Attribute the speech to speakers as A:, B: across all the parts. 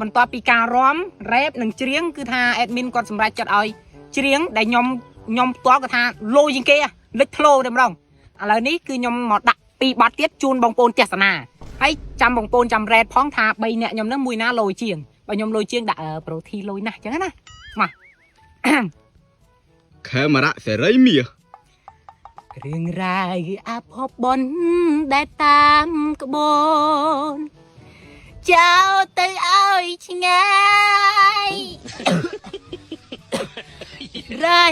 A: បន្ទាប់ពីការរាំរ៉េបនិងច្រៀងគឺថា admin គាត់សម្រេចចិត្តឲ្យច្រៀងដែលខ្ញុំផ្ទាល់គាត់ថាលយជាងគេលេចធ្លោតែម្ដងឥឡូវនេះគឺខ្ញុំមកដាក់ពីរបទទៀតជូនបងប្អូនទស្សនាហើយចាំបងប្អូនចាំរ៉េតផងថា3នាក់ខ្ញុំនឹងមួយណាលយជាងបើខ្ញុំលយជាងដាក់ប្រូធីលយណាស់អញ្ចឹងណាមក
B: ខេមរៈសេរីមាស
A: រឿងរ៉ាវអភ័ព្វបុណ្យដែលតាមក្បូនចោលទៅឲ្យឆ្ងាយ រៃ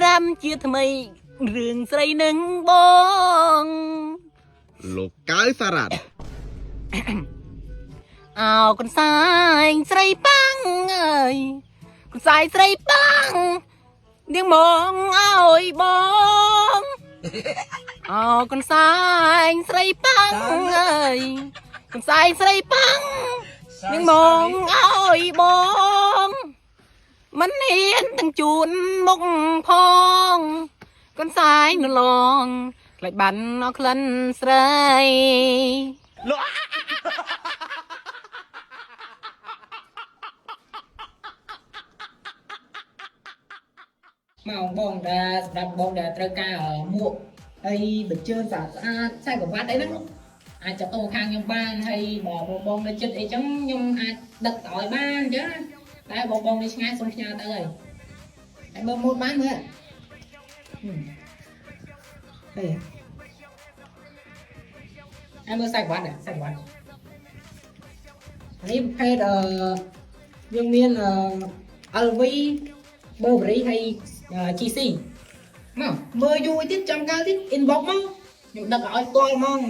A: រំជាថ្មីរឿងស្រីនឹងបង
B: លោកកៅសារ៉ាត់
A: អោកន្សែងស្រីប៉ាំងអើយកន្សែងស្រីប៉ាំងនាងមងឲ្យបងអោកន្សែងស្រីប៉ាំងអើយកន្សែងស្រីប៉ាំងនាងមងឲ្យបងមិនហ៊ានទាំងជូនមុខផងកន្សែងនលងខ្លាចបានអក្លិនស្រី មកបងដែលសម្រាប់បងដែលត្រូវការមួកហើយបញ្ជើស្អាតស្អាតខ្សែក្រវ៉ាត់អីហ្នឹងអាចចាត់តោខាងខ្ញុំបានហើយបើបងបងនៅចិត្តអីចឹងខ្ញុំអាចដឹកទៅឲ្យបានអញ្ចឹងណាតែបងបងនៅឆ្ងាយសូមផ្ញើទៅហើយហើយមើលម៉ូតបានមើលហេហើយមើលខ្សែក្រវ៉ាត់ខ្សែក្រវ៉ាត់នេះប្រភេទអឺយើងមានអឺ LV Burberry ហើយ GC មកមើលយូរទៀតចាំកាលទៀត inbox មកខ្ញុំដឹកឲ្យផ្ទាល់ហ្មង